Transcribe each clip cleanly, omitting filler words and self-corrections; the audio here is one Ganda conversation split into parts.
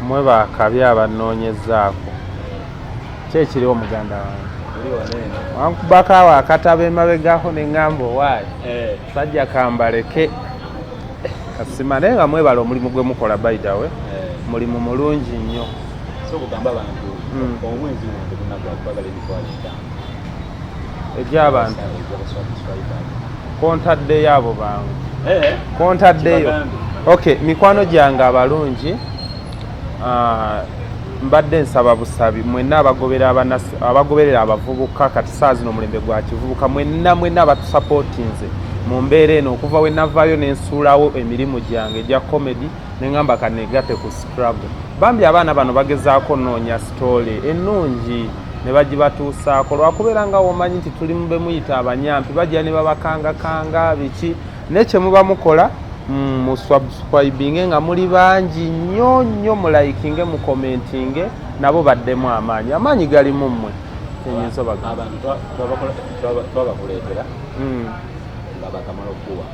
Mwe bakabi abanoonyezaako. Ki ekiriwo muganda wange? Wankubako awo akatabo emabegako ne ŋŋamba owaaye sajja kambaleke kasima, naye nga mwebala omulimu gwe mukola. By the way, mulimu mulungi nnyo. So kugamba abantu, omwezi guno tegunaggwa, twagala 50,000 egy'abantu. Egy'abasubscribers. Kontaddeyo abo bangu, kontaddeyo. Kibagambe. Okay, mikwano gyange abalungi, mbadde nsaba busabi mwenna abagobera abagoberera abavubuka. Kati saa zino omulembe gwa kivubuka. Mwenna mwenna abatusupportinze mu mbeera eno okuva we navaayo nensuulawo emirimu gyange egya comedy, neŋŋamba kanegatte ku struggle. Bambi abaana bano bagezaako noonya story ennungi ne bagibatuusaako, lwakubeera nga womanyi nti tuli mu bemuyita abanyampi, bajja ne babakangakanga biki. Naye kyemuba mukola, musubscribinge nga muli bangi nnyo nnyo, mulikinge, mucommentinge, nabo baddemu amaanyi. Amaanyi galimu mmwe, kyenyinza obagamba. Abantu twabakuleetera nga bakamala okukuwa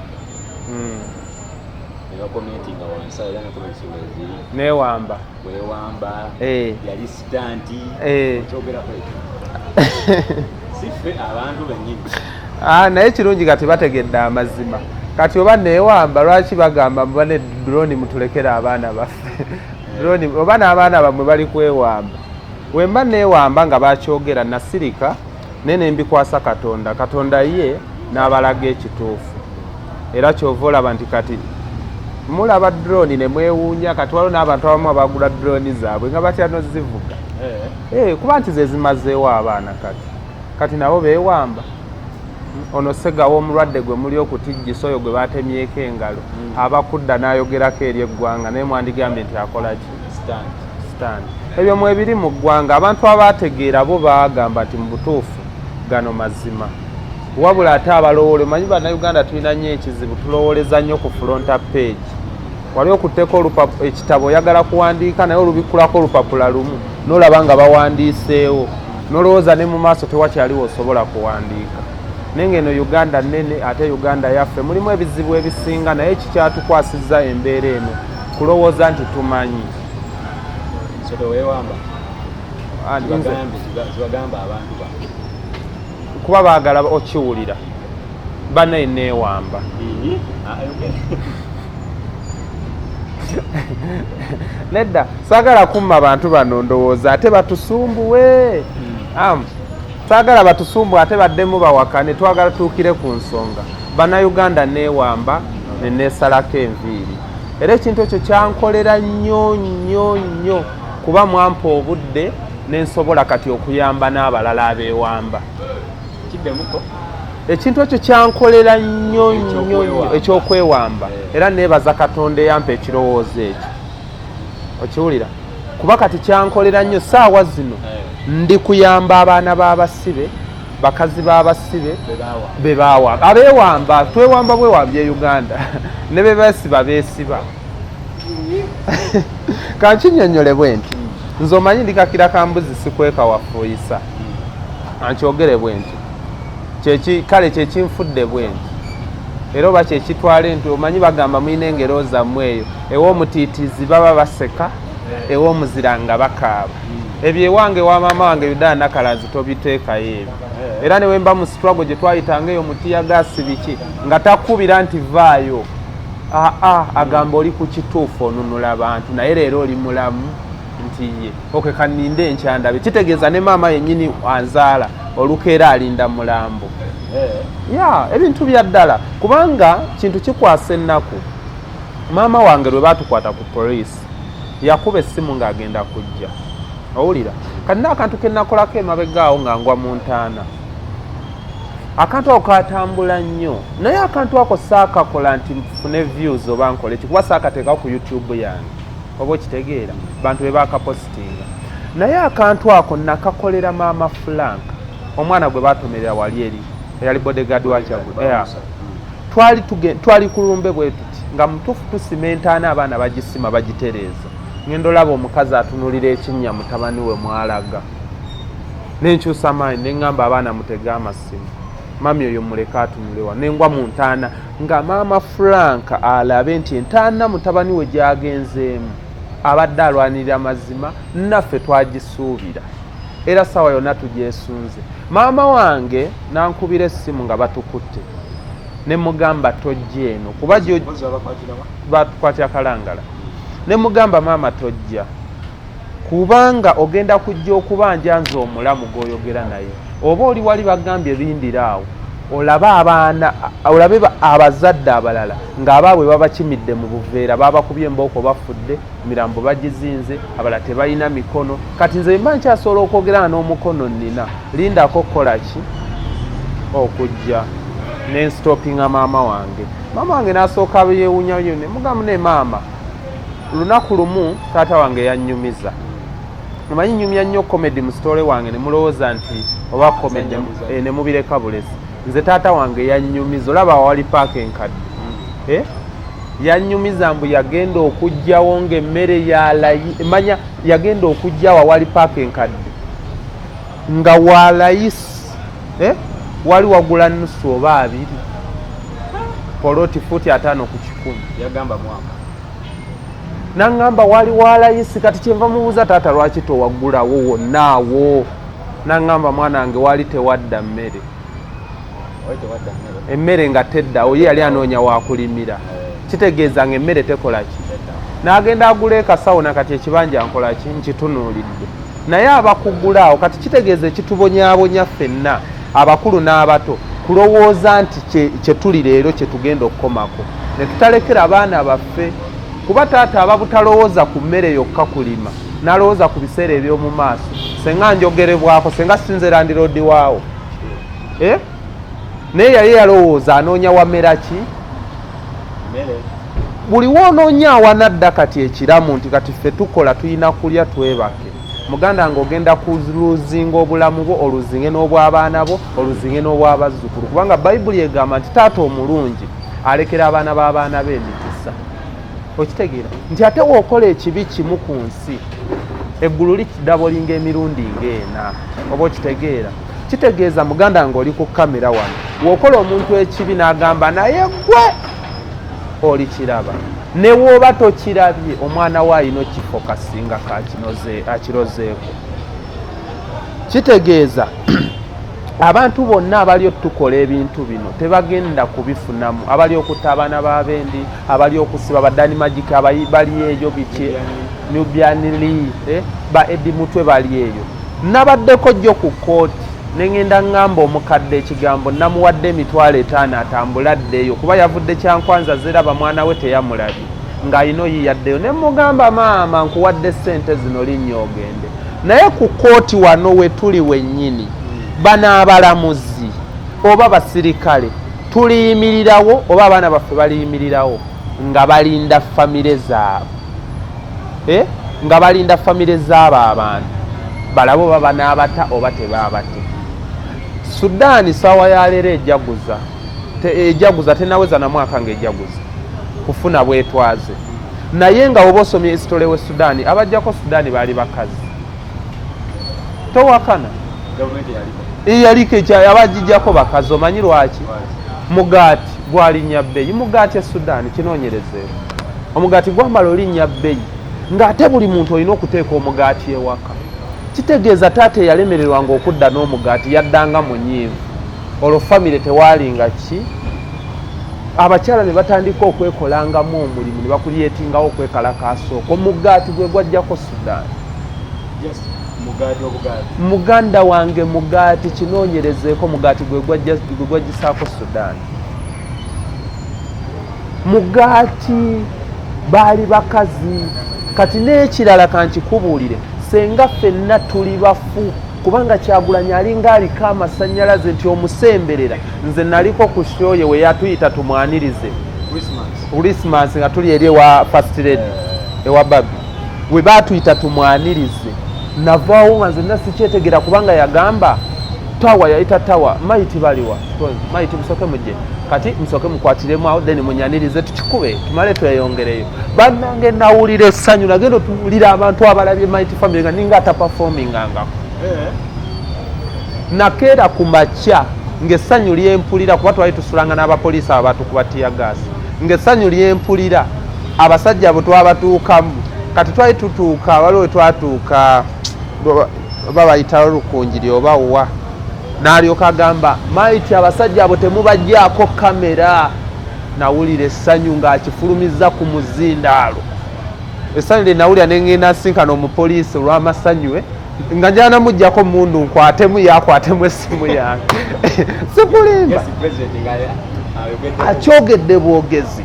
ne bacommentinga wansi, era ne comments weziri. Neewamba. Wewamba. Yali stunt. Okyogerako ekyo, si ffe, abantu bennyini. Ah, naye kirungi kati bategedde amazima. Kati oba neewamba, lwaki bagamba muba ne drone? Mutulekere abaana baffe drone, oba n'abaana bammwe bali kwewamba. Wemba neewamba nga bakyogera, nasirika, naye nembikwasa Katonda. Katonda ye n'abalaga ekituufu. Era kyova olaba nti kati mulaba drone ne mwewuunya. Kati waliwo n'abantu abamu abagula drone zaabwe nga batya nozivuga. Kuba nti ze zimazeewo abaana. Kati nabo beewamba. Ono segawo omulwadde gwe muli okutijjisa, oyo gwe batemyeko engalo, abakudda n'ayogerako eri eggwanga, naye mwandigambye nti akola ki? Stunt. Stunt. Ebyo mwebiri mu ggwanga. Abantu abategeera bo bagamba nti mu butuufu gano mazima. Wabula ate abalowoola, omanyi Bannayuganda tulina nnyo ekizibu, tulowooleza nnyo ku front page. Wali okutteko ekitabo, oyagala kuwandiika, naye olubikkulako olupapula lumu n'olaba nga bawandiiseewo, n'olowooza ne mu maaso tewakyaliwo osobola kuwandiika. Naye ng'eno Uganda nnene, ate Uganda yaffe mulimu ebizibu ebisinga, naye kikyatukwasizza embeera eno kulowooza nti tumanyi. So tewewamba? Ah, nze- Kibagambe, kibagamba abantu ba Kuba baagala okiwulira, bannaye neewamba. Ah, okay. Nedda, saagala kumma bantu bano, ndowooza ate batusumbuwe. Saagala batusumbuwe ate baddemu bawakane. Twagala tuukire ku nsonga. Bannayuganda, neewamba neneesalako enviiri, era ekintu ekyo kyankolera nnyo nnyo nnyo, kuba mwampa obudde nensobola kati okuyamba n'abalala abeewamba. Kiddemuko. Ekintu ekyo kyankolera nnyo nnyo nnyo. Ekyokwewamba. Ekyokwewamba. Era neebaza Katonda eyampa ekirowoozo ekyo, okiwulira? Kuba kati kyankolera nnyo. Saawa zino ndi kuyamba abaana b'abasibe, bakazi b'abasibe Bebawa. Bebawamba, abeewamba. Twewamba bwewambye e Uganda, ne bebesiba beesiba. Kankinyonnyole bwe nti, nze omanyi ndi kakira ka mbuzi, sikweka wafuuyisa. Ankyogere bwe nti, kyeki kale kyekinfudde bwe nti, era oba kyekitwala nti omanyi bagamba mulina engero zammwe eyo, ew'omutiitiizi baba baseka, ew'omuzira nga bakaaba. Ebyo ewange wa maama wange Yudaa Nakalanzi tobiteekayo ebyo. Era ne wemba mu struggle gye twayitanga eyo mu teargas biki, nga takubira nti vaayo, aa agamba oli ku kituufu, onunula bantu, naye leero oli mulamu nti ye okay, kaninde enkyandabe. Kitegeeza ne maama yennyini anzaala olukeera alinda mulambo. Ya ebintu bya ddala, kubanga kintu kikwasa ennaku. Maama wange lwe baatukwata ku poliisi, yakuba essimu ng'agenda kujja. Owulira kati n'akantu ke nakolako emabega awo nga ngwa mu ntaana, akantu ako katambula nnyo, naye akantu ako saakakola nti nfune views oba nkole ki, kuba saakateekako ku YouTube yange, oba okitegeera? Bantu be bakapositinga. Naye akantu ako nakakolera maama Frank, omwana gwe batomerera wali eri eyali bodyguard wa Kyagu. Yeah. Twali ku lumbe bwe tuti nga mutuufu tusima entaana, abaana bagisima bagitereeza. Ngenda olaba omukazi atunulira ekinnya mutabani we mwalaga, nenkyusa maanyi neŋŋamba abaana mutege amasimu. Mami oyo muleke atunule wa nengwa mu ntaana nga maama Frank alabe nti entaana mutabani we gyagenzeemu abadde alwanirira mazima, naffe twagisuubira era sawa yonna tugyesunze. Maama wange nankubira essimu nga batukutte, ne mugamba tojja eno kuba batukwatira Kalangala. Ne mugamba maama tojja kubanga ogenda kujja okubanja nze omulamu gw'oyogera naye, oba oli wali bagambye lindira awo olabe abaana, olabe abazadde abalala ng'abaabwe babakimidde mu buveera, babakubye embooko, bafudde, mirambo bagizinze, abalala tebalina mikono. Kati nze mba nkyasobola okwogera n'omukono nnina, lindako okukola ki okujja nenstopinga maama wange. Maama wange n'asooka yeewunya ne mugamba ne maama, lunaku lumu taata wange yannyumiza, omanyi nyumya nnyo comedy mu story wange ne mulowooza nti oba comedy ne mubireka bulesi. Nze taata wange yannyumiza, olaba wali paaka enkadde, yannyumiza mbu yagenda okugjawo ng'emmere yalayi, manya yagenda okugjawo awali paaka enkadde nga walayisi, wali wagula nusu oba abiri poloti fuuti 50 ku 100. Yagamba mwaka. Naŋŋamba wali walayisi. Kati kyenva mubuuza taata lwaki towagulawo wonnaawo, naŋŋamba mwana wange wali tewadda mmere, emmere nga teddawo, ye yali anoonya wakulimira, kitegeeza nga emmere tekola ki, n'agenda agula ekasawo. Nakati ekibanja nkola ki, nkitunuulidde, naye abakugula awo kati kitegeeza ekitubonyaabonya ffenna abakulu n'abato kulowooza nti kye tuli leero kye tugenda okukomako ne tutalekera abaana baffe, kuba taata aba butalowooza ku mmere yokka kulima, n'alowooza ku biseera eby'omu maaso. Senga njogerebwako, senga sinze landlord waawo, naye yali yalowooza anoonya wamera ki buli woonoonya awanadda. Kati ekiramu nti kati ffe tukola tulina kulya twebake. Muganda nga ogenda kuluzinga obulamu bwo, oluzinge n'obw'abaana bo, oluzinge n'obw'abazzukulu, kubanga Bayibuli egamba nti taata omulungi alekera abaana b'abaana be emikisa. Okitegeera nti ate wookola ekibi kimu ku nsi, eggulu likidabolinga emirundi ng'ena. Oba okitegeera, kitegeeza muganda nga oli ku kamera wano, wookola omuntu ekibi n'agamba naye gwe olikiraba, ne wooba tokirabye, omwana we alina okifo kasinga akirozeeko. Kitegeeza abantu bonna abali otukola ebintu bino tebagenda kubifunamu, abali okutta abaana b'abendi, abali okusiba badani magika bali eyo, biki Nubian Li, ba Eddie Mutwe bali eyo. Nabaddeko jjo ku kooti neŋŋenda ŋŋamba omukadde ekigambo namuwadde 50,000 atambule addeeyo, kuba yavudde Kyankwanza zeraba mwana we teyamulabye ng'alina oyiyaddeyo, ne mugamba maama nkuwadde ssente zino linnya ogende. Naye ku kooti wano we tuli wennyini, bano abalamuzi oba basirikale tuliyimirirawo oba abaana baffe baliyimirirawo nga balinda famire zaabwe, nga balinda famire zaabo abantu balabe oba banaabata oba tebaabate. Sudaani saawa ya leero ejaguza, ejaguza tenaweza na mwaka nga ejaguza kufuna bwetwaze, naye nga oba osomye history we Sudaani, abajjako Sudaani baali bakazi, towakana yaliko abagijjako bakazi. Omanyi lwaki? Mugaati gwalinnya bbeeyi, mugaati e Sudaani kinoonyerezeeko, omugaati gwamala olinnya bbeeyi ng'ate buli muntu olina okuteeka omugaati ewaka. Kitegeeza taata eyalemererwanga okudda n'omugaati yaddanga munyiivu, olwo famire tewaalinga ki, abakyala ne batandika okwekolangamu omulimu ne bakulyetingawo okwekalakaasa okwo. Omugaati gwe gwajjako Sudaani. Muganda wange, mugaati kinoonyerezeeko, mugaati gwe gwajjisaako Sudaani. Mugaati baali bakazi. Kati n'ekirala kankikubuulire, senga ffenna tuli bafu, kubanga Kyagulanyi alinga aliko amasannyalaze nti omusemberera. Nze naliko ku show ye we yatuyita tumwanirize Christmas nga tuli eri ewa First Lady ewa Babi, we baatuyita tumwanirize, navaawo nga nzenna sikyetegera, kubanga yagamba tawa yayita tawa mayiti baliwa mayiti musoke mujje, kati musoke mukwatiremu awo, then munyanirize tukikube tumale tweyongereyo. Bannange nawulira essanyu, nagenda otuwulira abantu abalabye mayiti family nga ninga ataperformingangako. Nakeera ku makya. Ng'essanyu lyempulira, kuba twali tusulanga n'abapoliisi abo batukuba teargas, ng'essanyu lyempulira abasajja bwe twabatuukamu. Kati twali tutuuka, waliwo we twatuuka oba bayitawo Rukungiri oba wa, n'alyoka agamba maiti abasajja abo temubajjaako kamera. Nawulira essanyu ng'akifulumizza ku muzindaalo. Essanyu lye nawulira, nengenda nsinkana omupoliisi olw'amasanyu nga njala namugjako mundu nkwatemu, yakwatemu essimu yange. Sikulimba. Yes, president nga ayogedde. Akyogedde bwogezi.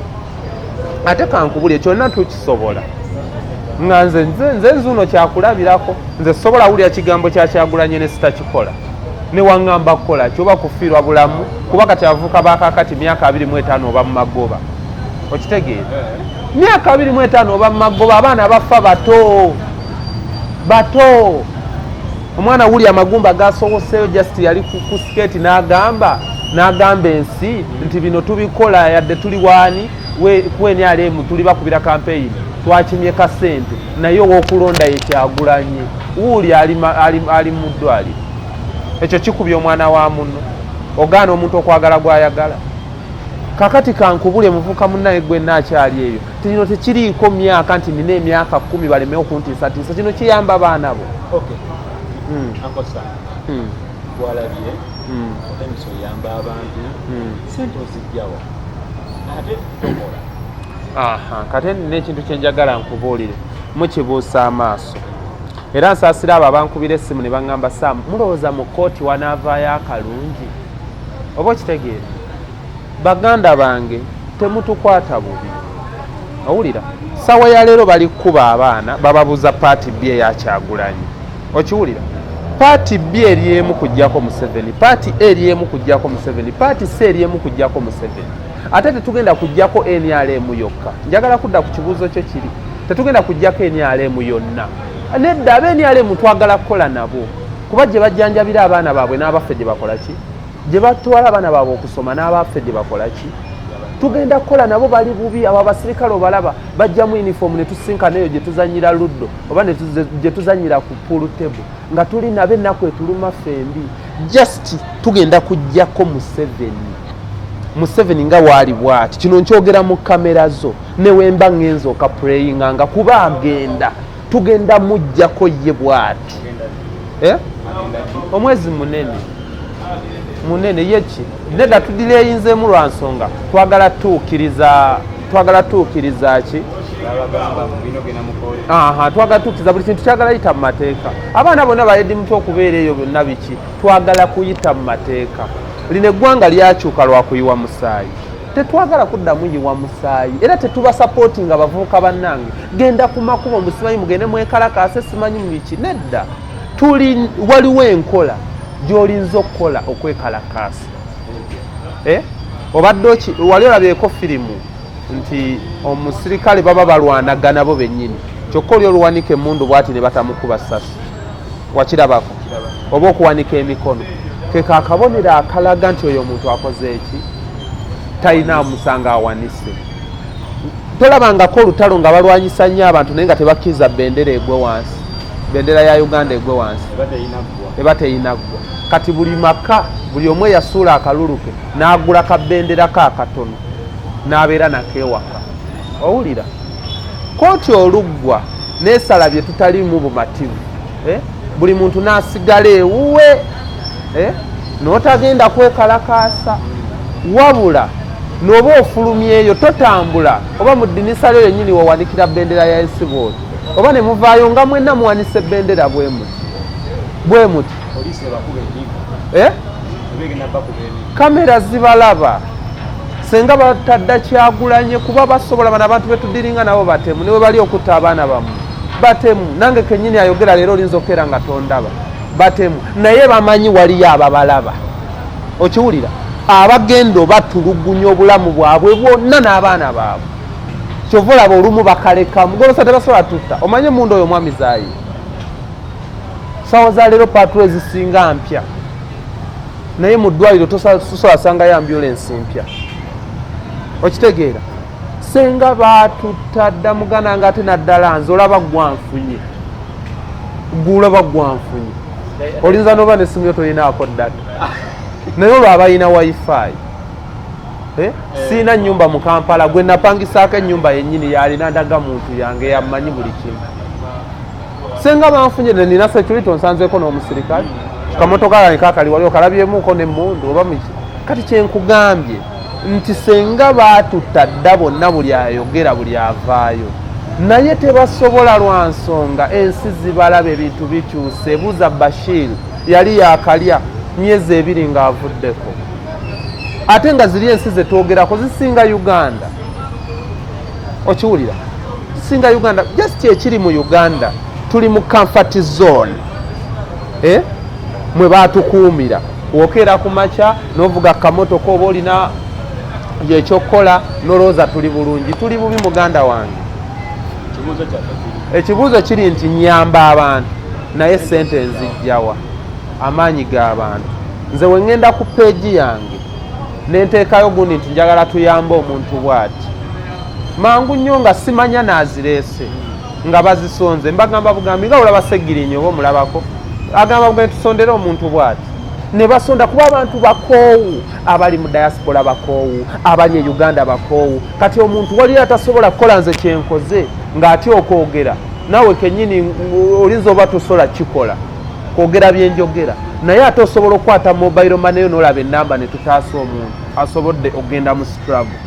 Ate kankubulye, kyonna tukisobola. Nga nze nzuno kyakulabirako, nze sobola wulira kigambo kya Kyagulanye ne sitakikola, ne waŋŋamba kukola kyoba kufiirwa bulamu. Kuba kati abavubuka bakakati myaka 25 oba mu magoba, okitegeera? Myaka 25 oba mu magoba. Abaana bafa bato bato. Omwana wuli amagumba gasowoseeyo, just yali ku skate, n'agamba ensi nti bino tubikola yadde tuli waani ku NRM, tuli bakubira campaign, twakimye kasente, naye ow'okulonda ye Kyagulanye. Wuuli ali mu ddwaliro. Ekyo kikubya omwana wa munno, ogaana omuntu okwagala gwayagala. Kakati kankubule, muvuka munnaye gwe naakyali eyo, kino tekiriiko myaka nti nina emyaka 10 baleme okuntiisatiisa. Kino kiyamba baana bo. Okay. Uncle Sam, twalabye otandise oyamba abantu. Sente ozijjawa ate tokola? Aha, kate nina ekintu kyenjagala nkubuulire. Mukibuusa amaaso, era nsaasira abo abankubira essimu ne baŋŋamba, "Sam, mulowooza mu kkooti wanaavaayo akalungi?" Oba okitegeera? Baganda bange, temutukwata bubi. Owulira, sawa ya leero bali kkuba abaana, bababuuza part B eyakyagulanyi. Okiwulira? Part B eri emu, kujjako Museveni. Part A eri emu, kujjako Museveni. Part C eri emu, kujjako Museveni. Ate tetugenda kujjako NRM yokka. Njagala kudda ku kibuuzo kyo kiri, tetugenda kujjako NRM yonna, nedda. Abe NRM twagala kukola nabo, kuba gye bajjanjabira abaana baabwe n'abaffe, gye bakola ki, gye batwala abaana baabwe okusoma n'abaffe gye bakola ki, tugenda kukola nabo. Bali bubi abo abasirikale, obalaba bajjamu uniform ne tusinkana eyo gye tuzanyira ludo oba gye tuzanyira ku pool table, nga tuli nabo, ennaku etuluma ffembi. Just tugenda kujjako Museveni. Museveni nga waali bwati, kino nkyogera mu kamera zo, newemba ngenza okapureyinga nga kuba agenda, tugenda mujjako ye bwati. Eh? Omwezi munene munene yeki nedda, tudireyinzeemu lwa nsonga twagala tuukiriza ki? Babagamba bino genda mukole. Aha, twagala tuukiriza buli kintu, kyagala yita mu mateeka. Abaana bonna bayedi muto okubeera eyo byonna biki, twagala kuyita mu mateeka. Lino eggwanga lyakyuka lwa kuyiwa musaayi, tetwagala kuddamu yiwa musaayi, era tetubasapootinga. Abavubuka bannange, genda ku makubo, musimanyi mugende mwekalakaase, simanyi mu biki, nedda. Tuli waliwo enkola gy'olinza okukola okwekalakaasa. Eh? Obadde wali olabyeko firimu nti omusirikale baba balwanagana bo bennyini, kyokka oli oluwanika emundu bwati ne batamukuba ssasi, wakirabako? Oba okuwanika emikono, keka akabonero akalaga nti oyo omuntu akoze eki, talina musango, awanise. Tolabangako olutalo nga balwanyisa nnyo abantu naye nga tebakkiriza bendera egwe wansi, bendera ya Uganda egwe wansi? Eba teyinaggwa. Eba teyinaggwa. Kati buli maka, buli omu eyasuula akalulu ke n'agula ka bendera ke akatono n'abeera nako ewaka. Owulira kooti oluggwa neesala bye tutaliimu bumativu, eh? Buli muntu n'asigala ewuwe, eh? N'otagenda kwekalakaasa, wabula n'oba ofulumyeyo totambula, oba mu ddinisa lyo yennyini wewanikira bendera ya ensi bwoti, oba ne muvaayo nga mwenna muwanisa ebendera bwe muti bwe muti. Poliisi ebakuba emigo. Eh? Eba egenda bakuba emigo. Kamera zibalaba. Senga batadda Kyagulanye, kuba basobola bano abantu betudiringa nabo batemu, niwe bali okutta abaana bammwe, batemu. Nange kenyini ayogera leero olinza okukeera nga tondaba. Batemu, naye bamanyi waliyo ababalaba. Okiwulira? Abagenda obatulugunya obulamu bwabwe bwonna n'abaana baabwe, kyova olaba olumu bakalekamu golosa, tebasobola tutta. Omanye mundu oyo omwami Zaayi, sawa za leero patrol ezisinga mpya, naye mu ddwaliro tosobola sangayo ambulensi mpya. Okitegeera? Senga batutta dda muganda nga ate naddala nze olaba gwanfunye, gulaba gwanfunye, olinza noba nesimu yo tolinaako data. Naye olwo abalina wifi, eh? Siina nnyumba mu Kampala. Gwe napangisaako ennyumba yennyini yalina ndagamuntu yange, yammanyi buli kimu. Senga banfunye, nina security, onsanzeeko n'omusirikale. Kamotoka kange kakali wali okalabyemuko nemmundu oba miki. Kati kyenkugambye nti senga baatutta dda bonna, buli ayogera, buli avaayo, naye tebasobola lwa nsonga ensi zibalaba, ebintu bikyuse. Buuza Bashir, yali yakalya myezi 2 ng'avuddeko, ate nga ziri ensi zetwogerako zisinga Uganda. Okiwulira? Zisinga Uganda. Just ekiri mu Uganda, tuli mu comfort zone, eh? Mwe batukuumira. Wokeera ku makya n'ovuga kamotoka oba olina ekyokukola, nolowooza tuli bulungi. Tuli bubi, muganda wange. Ekibuuzo kyaffe kiri Ekibuuzo kiri nti nyamba abantu, naye sente nzijjawa? Amaanyi g'abantu. Nze we ŋŋenda ku page yange nenteekayo gundi nti njagala tuyambe omuntu bw'ati, mangu nnyo nga simanya naazireese nga bazisonze. Mbagamba bugambi nga olaba Segirinya oba omulabako agamba bugambi tusondere omuntu bw'ati, ne basonda, kuba abantu bakoowu. Abali mu diaspora bakoowu, abali e Uganda bakoowu. Kati omuntu waliyo atasobola kukola nze kyenkoze, ng'ate okwogera naawe kennyini olinza oba tosobola kikola kwogera byenjogera, naye ate osobola okukwata mobile money yo n'olaba enamba ne tutaasa omuntu asobodde okugenda mu struggle.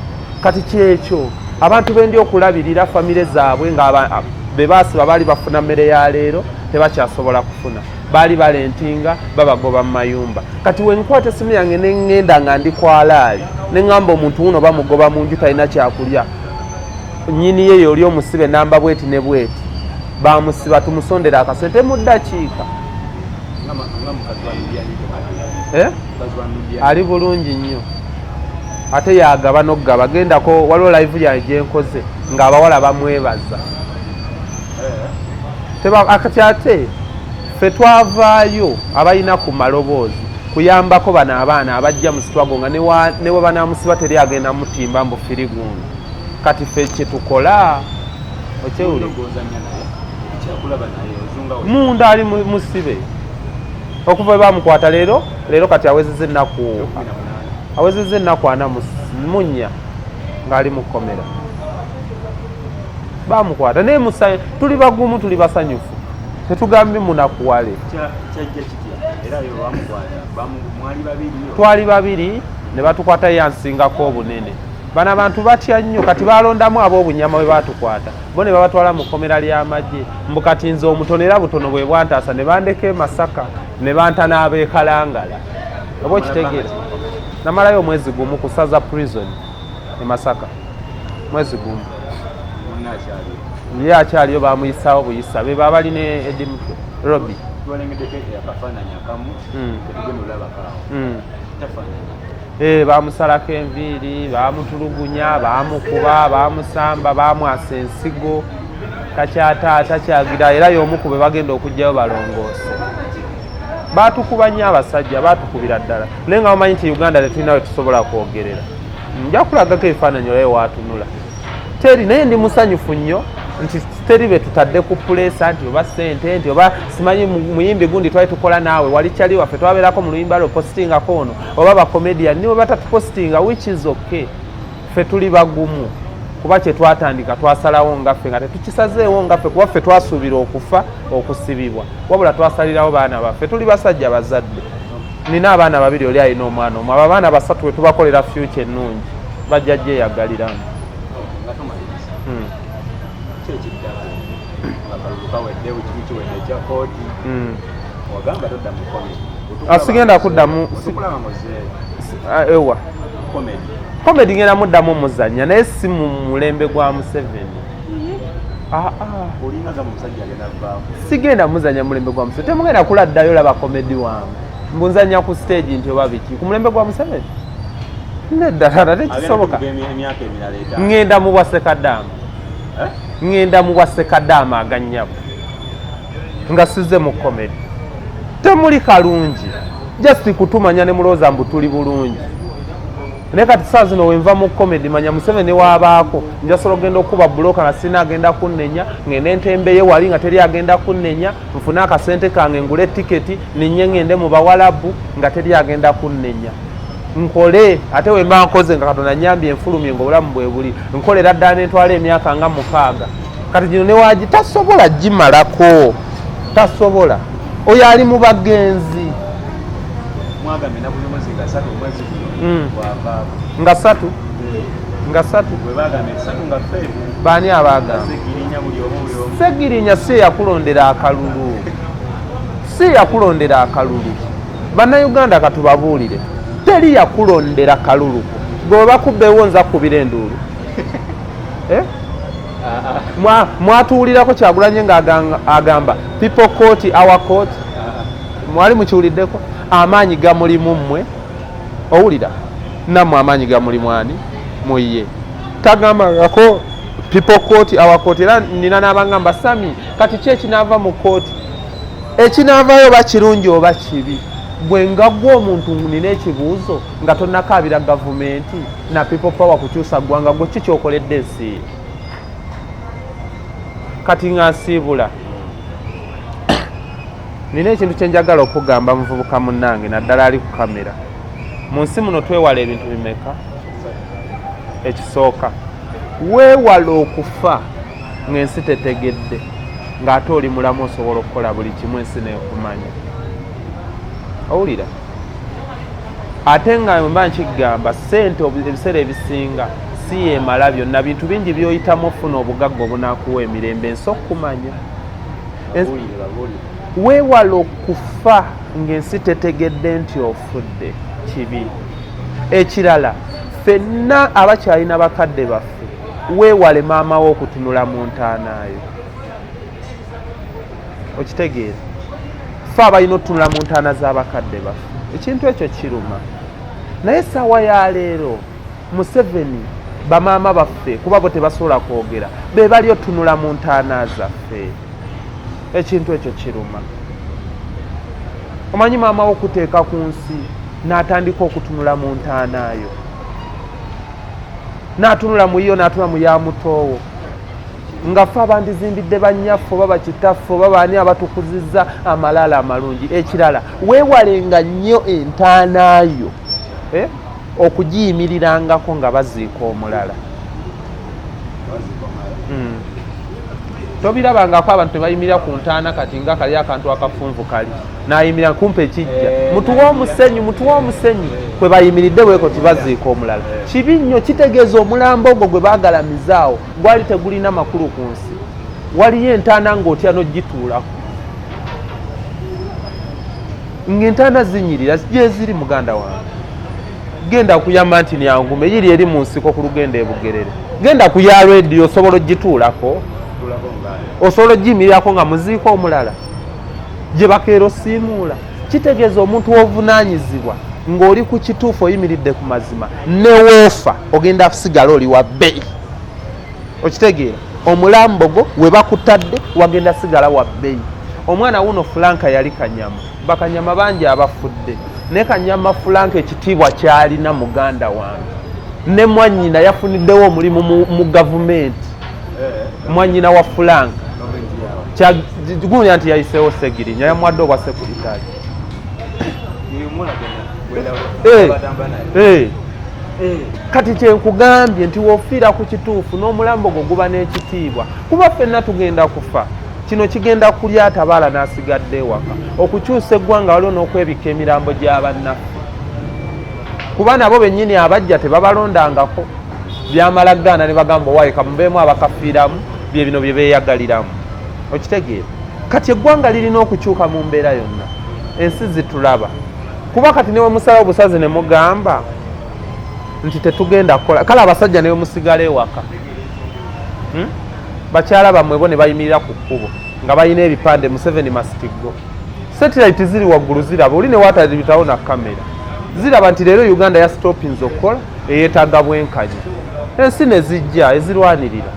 Kati kyekyo abantu bendi okulabirira famire zaabwe nga be baasiba baali bafuna mmere ya leero, tebakyasobola kufuna. Baali balentinga, babagoba mu mayumba. Kati wenkwata esimu yange neŋŋenda nga ndi kwalaali, neŋŋamba omuntu wuno bamugoba mu nju, talina kyakulya, nyini ye yoli omusibe namba bweti ne bweti, bamusiba, tumusondera akasente mu ddakiika. Nga mukazi wa Nubian? Eh? Mukazi wa Nubian. Ali bulungi nnyo, ate yagaba n'okugaba. Gendako, waliwo live yange gyenkoze ng'abawala bamwebaza. Kati ate ffe twavaayo abalina ku maloboozi kuyambako bano abaana abajja mu struggle nga ne we banaamusiba teri agenda mutimba mbu firigundi. Kati ffe kyetukola, okyewuli Ogozanya naye, kyakulaba naye ozunga we. Munda ali musibe okuva we bamukwata. Leero leero kati awezezza ennaku 18. Awezezza ennaku 44 ng'ali mu kkomera. Bamukwata naye tuli bagumu, tuli basanyufu, tetugambye munakuwale. Kyajja kitya era yo bamukwata? Mwali babiri? Twali babiri ne batukwata, yansingako obunene. Bano abantu batya nnyo. Kati balondamu ab'obunyama bwe batukwata bo ne babatwala mu kkomera ly'amagye. Mbu kati nze omutono era butono bwe bwantaasa, ne bandeka e Masaka ne banta n'abeekalangala, oba okitegeera. Namalayo omwezi gumu ku Saza Prison e Masaka, mwezi gumu. Munna akyali? Ye akyaliyo, bamuyisaawo buyisa. Be baba balina Eddie Mutwe, Robi. Twalengeddeko akafaananyi akamu ketugenda olabako awo. Tafaanana. Eh, bamusalako enviiri, bamutulugunya, bamukuba, bamusamba, bamwasa ensigo. Takyata takyagira, era y'omu ku be bagenda okugjayo balongoose. Batukuba nnyo abasajja, batukubira ddala, naye nga bamanyi nti Uganda tetulina we tusobola kwogerera. Nja kulagako ebifaananyi olabe waatunula teri, naye ndi musanyufu nnyo nti teri be tutadde ku pressure nti oba sente, nti oba simanyi muyimbi gundi twali tukola naawe, wali kyali waffe, twabeerako mu luyimba lwo, postingako ono, oba bacomedian niwe batatupostinga, which is okay. Ffe tuli bagumu kuba kye twatandika twasalawo nga ffe nga tetukisazeewo nga ffe, kuba ffe twasuubira okufa okusibibwa, wabula twasalirawo baana baffe. Tuli basajja bazadde, nina abaana babiri, oli alina omwana omu. Abo abaana basatu bwe tubakolera future ennungi bajja gyeyagaliramu. Nga tumaliriza, ki ekiddako nga kalulu kawedde, kimu kiwedde ekya kooti? Wagamba todda mu comedy. Ah, sigenda kuddamu. Otukulaba ngozeeyo? Ah, ewa. Comedy. Comedy ngenda muddamu omuzannya, naye si mu mulembe gwa Museveni. Ah, ah. Olinga gamba omusajja agenda vaako. Sigenda muzanya mulembe gwa Museveni. Temugenda kuladdayo laba comedy wange mbunzanya ku stage nti oba biki ku mulembe gwa Museveni. Nedda tata, tekisoboka. Agenda emyaka emirala 5. Ŋŋenda mu bwa Sekadaama. Eh? Ŋŋenda mu bwa Sekadaama aganyabo nga sizze mu comedy. Temuli kalungi, just kutumanya ne mulowooza mbu tuli bulungi. Naye kati saa zino wenva mu comedy, manya Museveni waabaako, njasobola okugenda okuba buloka nga sirina agenda kunnenya, ngende ntembeye wali nga teri agenda kunnenya, nfune akasente kange, ngule tiketi, ninye ngende mu Bawalabu nga teri agenda kunnenya, nkole. Ate wemba nkoze nga Katonda nyambye, enfulumye nga obulamu bwe buli, nkolera ddala nentwala emyaka nga 6. Kati gino newagi tasobola gimalako, tasobola. Oyo ali mu bagenzi. Nga 3, nga 3. Baani abagamba? Segirinya si yakulondera akalulu, si yakulondera akalulu. Bannayuganda katubabuulire, teri yakulondera kalulu. Gwe bakubbeewo nza kubira enduulu. Mwatuwulirako Kyagulanye nga agamba people court, our court? Mwali mukiwuliddeko? Amaanyi gamulimu mmwe, owulira nammwe amaanyi gamulimu ani muye. Tagambangako people court, our court. Era nina n'abangamba, "Sami, kati ki ekinaava mu kooti?" Ekinaavaayo oba kirungi oba kibi, gwe nga gwe omuntu nina ekibuuzo, nga tonnakaabira gavumenti na people power kukyusa ggwanga, gwe ki kyokoledde ensi? Kati nga nsiibula, nina ekintu kyenjagala okugamba muvubuka munnange, naddala ali ku kamera. Mu nsi muno twewala ebintu bimeka? Ekisooka, weewala okufa ng'ensi tetegedde, ng'ate oli mulamu, osobola okukola buli kimu ensi neekumanya. Owulira? Ate nga mba nkigamba, ssente ebiseera ebisinga si yemala byonna. Bintu bingi by'oyitamu ofuna obugagga obunaakuwa emirembe ensi okukumanya. Weewala okufa ng'ensi tetegedde nti ofudde, kibi. Ekirala, ffenna abakyalina bakadde baffe, weewale maama wo okutunula mu ntaanaayo. Okitegeera? Ffe abalina otutunula mu ntaana z'abakadde baffe, ekintu ekyo kiruma. Naye essaawa ya leero, Museveni, bamaama baffe, kuba bo tebasobola kwogera, be bali otunula mu ntaana zaffe. Ekintu ekyo kiruma. Omanyi maama wo okuteeka ku nsi n'atandika okutunula mu ntaanaayo, n'atunula mu yo, n'atunula mu ya mutoowo, nga ffe abandizimbidde bannyaffe oba bakitaffe oba baani abatukuzizza amalaalo amalungi. Ekirala, weewalenga nnyo entaanaayo okugiyimirirangako nga baziika omulala. Tobirabangako abantu tebayimirira ku ntaana? Kati nga kali akantu akafunvu kali nayimirira kumpa ekijja, "Mutuwe omusenyu, mutuwe omusenyu," kwe bayimiridde bweko tibaziika omulala. Kibi nnyo. Kitegeeza omulambo ogwo gwe baagalamizaawo gwali tegulina makulu ku nsi. Waliyo entaana ng'otya n'ogituulako, ng'entaana zinyirira gyeziri. Muganda wange, genda kuyamba nti nyangume yiri eri mu nsiko ku lugendo ebugerere, genda ku ya rediyo, osobola ogituulako? Osobola ogiyimirirako nga muziika omulala gye bakeera osiimuula? Kitegeeza omuntu wovunaanyizibwa ng'oli ku kituufu, oyimiridde ku mazima, ne woofa ogenda kusigala oli wa bbeeyi. Okitegeera? Omulambo gwo we bakutadde wagenda sigala wa bbeeyi. Omwana wuno Fulanka yali kanyama, bakanyama bangi abafudde, naye kanyama Fulanka ekitiibwa kyalina, muganda wange, ne mwannyina yafuniddewo omulimu mu gavumenti, mwannyina wa Fulanka. Gunya nti yayiseewo Segirinya yamuwadde obwa sekuritale. Kati kyenkugambye nti wofiira ku kituufu n'omulambo gwo guba n'ekitiibwa, kuba ffenna tugenda kufa. Kino kigenda kulya atabaala n'asigadde ewaka. Okukyusa eggwanga waliwo n'okwebikka emirambo gy'abannaffe, kuba nabo bennyini abajja tebabalondangako. Byamala gaana ne bagamba, "Owaaye, kamubeemu abakafiiramu bye bino bye beeyagaliramu." Okitegeera? Kati eggwanga lirina okukyuka mu mbeera yonna, ensi zitulaba. Kuba kati newe musala obusazi ne mugamba nti tetugenda kukola, kale abasajja newe musigala ewaka, Bakyala bammwe bo ne bayimirira ku kkubo nga balina ebipande, "Museveni must go." Satellite ziri waggulu ziraba, oli newatalibitawo na kamera ziraba nti leero Uganda ya stopinze okukola, eyeetaaga bwenkanya. Ensi ne zijja ezirwanirira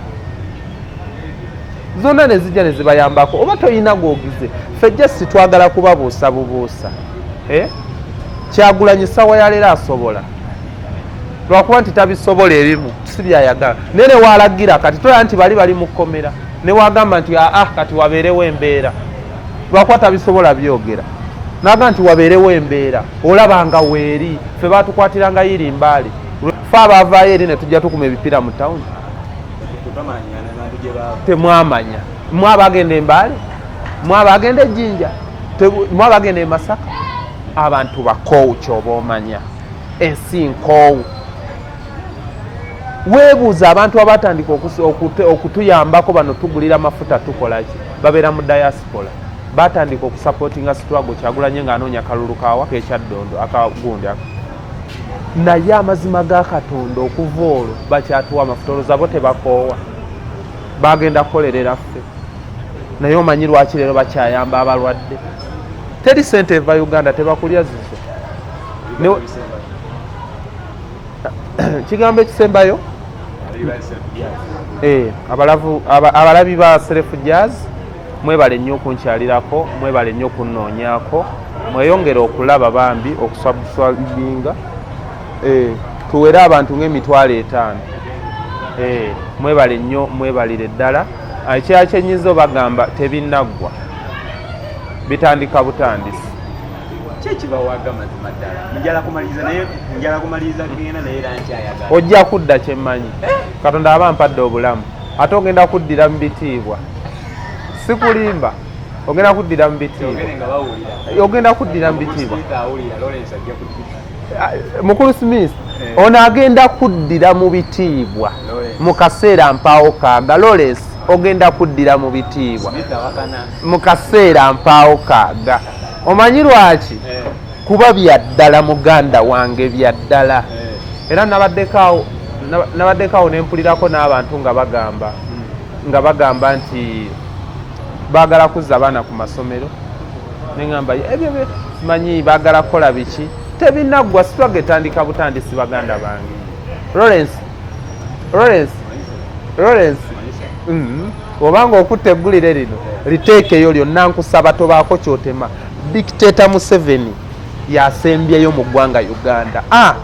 zonna ne zijja ne zibayambako. Oba toyina gwogize, ffe just twagala kubabuusa bubuusa, eh? Kyagulanyi sawa ya leero asobola. Lwakuba nti tabisobola, ebimu si byayagala, naye newalagira kati tolaba nti bali bali mu kkomera, newagamba nti aa kati wabeerewo embeera, lwakuba tabisobola byogera, naga nti wabeerewo embeera. Olaba nga weeri ffe batukwatiranga yiri mbaale, fe abaavaayo eri ne tujja tukuma ebipiira mu tawuni. Temwamanya mwe abagenda embaale, mwe abagenda ejjinja, mwe abagenda e Masaka. Abantu bakoowu, kyoba omanya ensi nkoowu. Weebuuza abantu abatandika okutuyambako bano, tugulira mafuta, tukolaki, babeera mu diaspora, batandika okusupportinga struggle Kyagulanye ng'anoonya kalulu kawa kekyaddondo akagundi aka. Naye amazima ga Katonda, okuva olwo bakyatuwa amafuta, olowooza bo tebakoowa? Bagenda kukolerera ffe. Naye omanyi lwaki leero bakyayamba abalwadde? Teri sente eva Uganda, tebakulya zizo. Kigambo ekisembayo, abalabi ba Self Jazz, mwebale nnyo okunkyalirako, mwebale nnyo okunoonyaako, mweyongere okulaba bambi, okusubscribinga, tuwere abantu ng'emitwalo 50. Mwebale nnyo, mwebalire ddala. Ekirala kyenyinza obagamba, tebinaggwa, bitandika butandisi. Kyekibawaga mazima ddala, njala kumaliriza, naye njala kumaliriza genda, naye era nkyayagala. Ojja kudda, kyemmanyi Katonda aba mpadde obulamu, ate ogenda kuddira mu bitiibwa, sikulimba, ogenda kuddira mu bitiibwa. Kyogere nga bawulira. Ogenda kuddira mu bitiibwa. Smith awulira, Lawrence ajja kuddira. Mukulu Smith, ono agenda kuddira mu bitiibwa. Lawrence. Mu kaseera mpaawo kaaga. Lawrence, ogenda kuddira mu bitiibwa. Smith awakana. Mu kaseera mpaawo kaaga. Omanyi lwaki? Kuba byaddala, muganda wange, byaddala. Era nabaddeko awo nempulirako n'abantu nga bagamba nti baagala kuzza abaana ku masomero, neŋamba ebyo simanyi baagala kukola biki. Tebinaggwa, struggle etandika butandisi, baganda bange. Lawrence, Lawrence, Lawrence, Obanga okutta eggulire lino liteekeyo lyonna, nkusaba tobaako kyotema. Dictator Museveni yasembyeyo mu ggwanga Uganda. Ah,